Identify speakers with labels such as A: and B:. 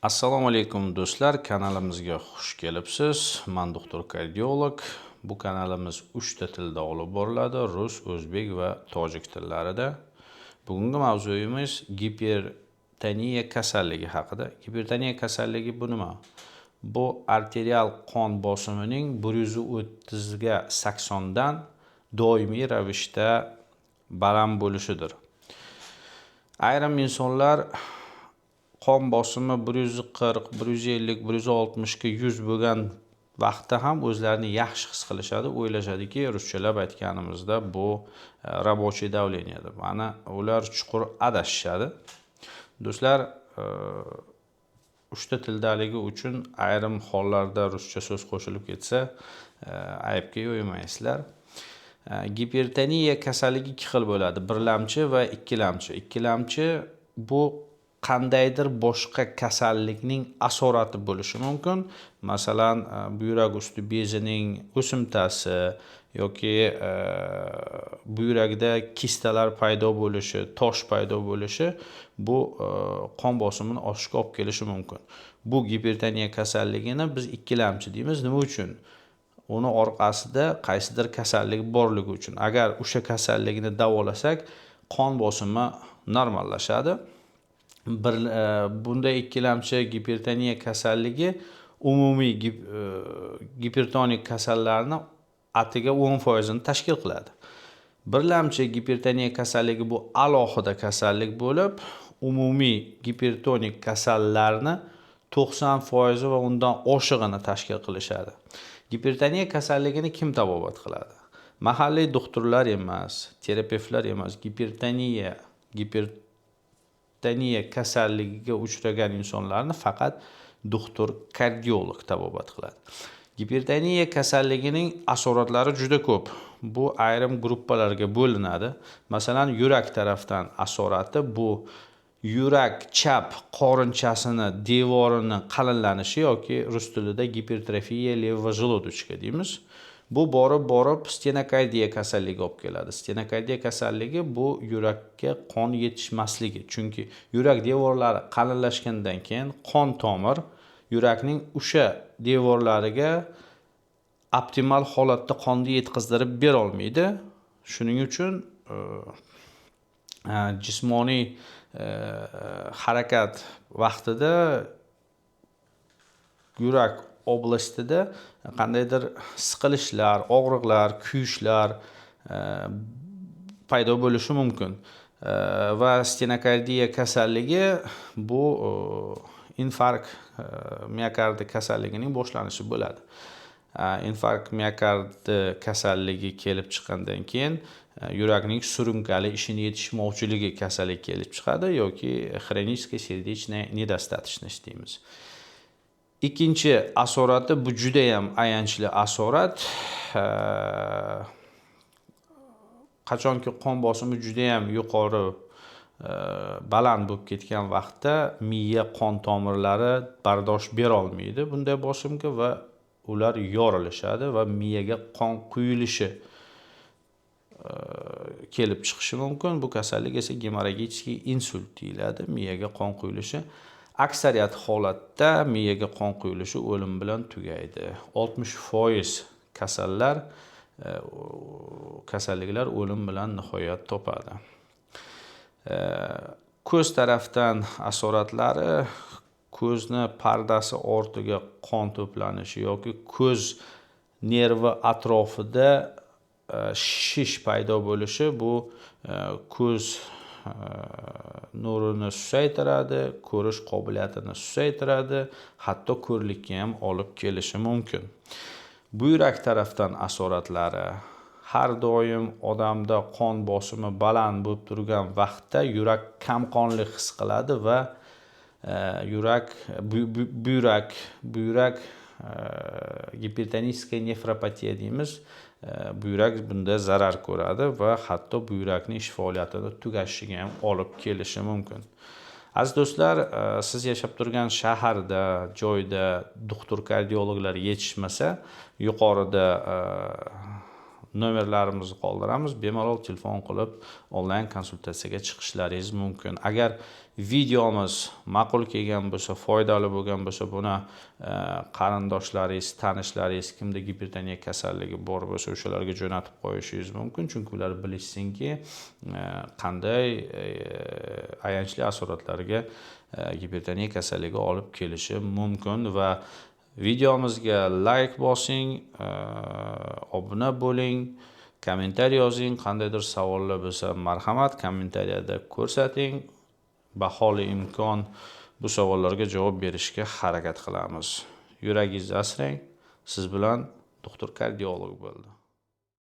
A: Assalomu alaykum, do'stlar, kanalimizga xush kelibsiz. Man doktor kardiolog. Bu kanalimiz 3 ta tilda olib boriladi: rus, o'zbek va tojik tillarida. Bugungi mavzuyimiz gipertoniya kasalligi haqida. Gipertoniya kasalligi bu nima? Bu arterial qon bosimining 130 ga 80 dan doimiy ravishda baland bo'lishidir. Ayrim insonlar qon bosimi 140, 150, 160 ga 100 bo'lgan vaqtda ham o'zlarini yaxshi his qilishadi, o'ylashadiki, ruschalab aytganimizda, bu рабочий давление deb. Mana, ular chuqur adashishadi, do'stlar. Uchta tildaligi uchun ayrim hollarda ruscha so'z qo'shilib ketsa, aybga yo'ymaysizlar. Gipertoniya kasalligi ikki xil bo'ladi: birlamchi va ikkilamchi. Ikkilamchi bu qandaydir boshqa kasallikning asorati bo'lishi mumkin. Masalan, buyrak usti bezining o'simtasi yoki buyrakda kistalar paydo bo'lishi, tosh paydo bo'lishi bu qon bosimini oshishiga olib kelishi mumkin. Bu gipertoniya kasalligini biz ikkilamchi deymiz. Nima uchun? Uni orqasida qaysidir kasallik borligi uchun. Agar o'sha kasallikni davolasak, qon bosimi normallashadi. Bir bunday ikkilamchi gipertoniya kasalligi umumiy gipertonik kasallarni atiga 10 foizini tashkil qiladi. Birlamchi gipertoniya kasalligi bu alohida kasallik bo'lib, umumiy gipertonik kasallarni 90 foizi va undan oshig'ini tashkil qilishadi. Gipertoniya kasalligini kim tabobat qiladi? Mahalliy doktorlar emas, terapevtlar emas. Gipertoniya kasalligiga uchragan insonlarni faqat doktor kardiolog tabobat qiladi. Gipertoniya kasalligining asoratlari juda ko'p. Bu ayrim gruppalarga bo'linadi. Masalan, yurak tarafdan asorati bu yurak chap qorinchasini devorini qalinlanishi yoki rus tilida гипертрофия левого желудочка deymiz. Bu borib borib stenokardiya kasalligiga olib keladi. Stenokardiya kasalligi bu yurakka qon yetishmasligi, chunki yurak devorlari qalinlashgandan keyin qon tomir yurakning o'sha devorlariga optimal holatda qonni yetkazdirib berolmaydi. Shuning uchun jismoniy harakat vaqtida yurak область ida qandaydir siqilishlar, og'riqlar, kuyishlar paydo bo'lishi mumkin. Va stenokardiya kasalligi bu infarkt miokardi kasalligining boshlanishi bo'ladi. Infarkt miokardi kasalligi kelib chiqqandan keyin yurakning surunkali ishini yetishmovchiligi kasalligi kelib chiqadi yoki хроническая сердечная недостаточность deymiz. Ikkinchi asorati bu judayam ayanchli asorat. Qachonki qon bosimi judayam yuqori, baland bo'lib ketgan vaqtda miya qon tomirlari bardosh berolmaydi bunday bosimga va ular yorilishadi va miyaga qon quyilishi kelib chiqishi mumkin. Bu kasallik esa геморрагический insult deyiladi. Miyaga qon quyilishi, aksariyat holatda miyaga qon quyilishi o'lim bilan tugaydi. 60% kasallar, kasalliklar o'lim bilan nihoyat topadi. Ko'z tarafdan asoratlari ko'zni pardasi ortiga qon to'planishi yoki ko'z nervi atrofida shish paydo bo'lishi bu ko'z nurini susaytiradi, ko'rish qobiliyatini susaytiradi, hatto ko'rlikka ham olib kelishi mumkin. Buyrak tarafdan asoratlari har doim odamda qon bosimi baland bo'lib turgan vaqtda yurak kamqonlik his qiladi va yurak buyrak, гипертоническая nefropatiya deymiz, buyrak bunda zarar ko'radi va hatto buyrakning ish faoliyatini tugashiga ham olib kelishi mumkin. Aziz do'stlar, siz yashab turgan shaharda, joyda doktor kardiologlar yetishmasa, yuqorida Nomerlarimizni qoldiramiz, bemalol telefon qilib onlayn konsultatsiyaga chiqishlaringiz mumkin. Agar videomiz ma'qul kelgan bo'lsa, foydali bo'lgan bo'lsa, buni qarindoshlaringiz, tanishlaringiz, kimda gipertoniya kasalligi bor bo'lsa, o'shalarga jo'natib qo'yishingiz mumkin, chunki ular bilishsinki, qanday ayanchli asoratlarga gipertoniya kasalligi olib kelishi mumkin. Va videomizga layk bosing, obuna bo'ling, kommentariy yozing. Qandaydir savollar bo'lsa, marhamat, kommentariyada ko'rsating. Baholi imkon bu savollarga javob berishga harakat qilamiz. Yuragingizni asrang. Siz bilan doktor kardiolog bo'ldi.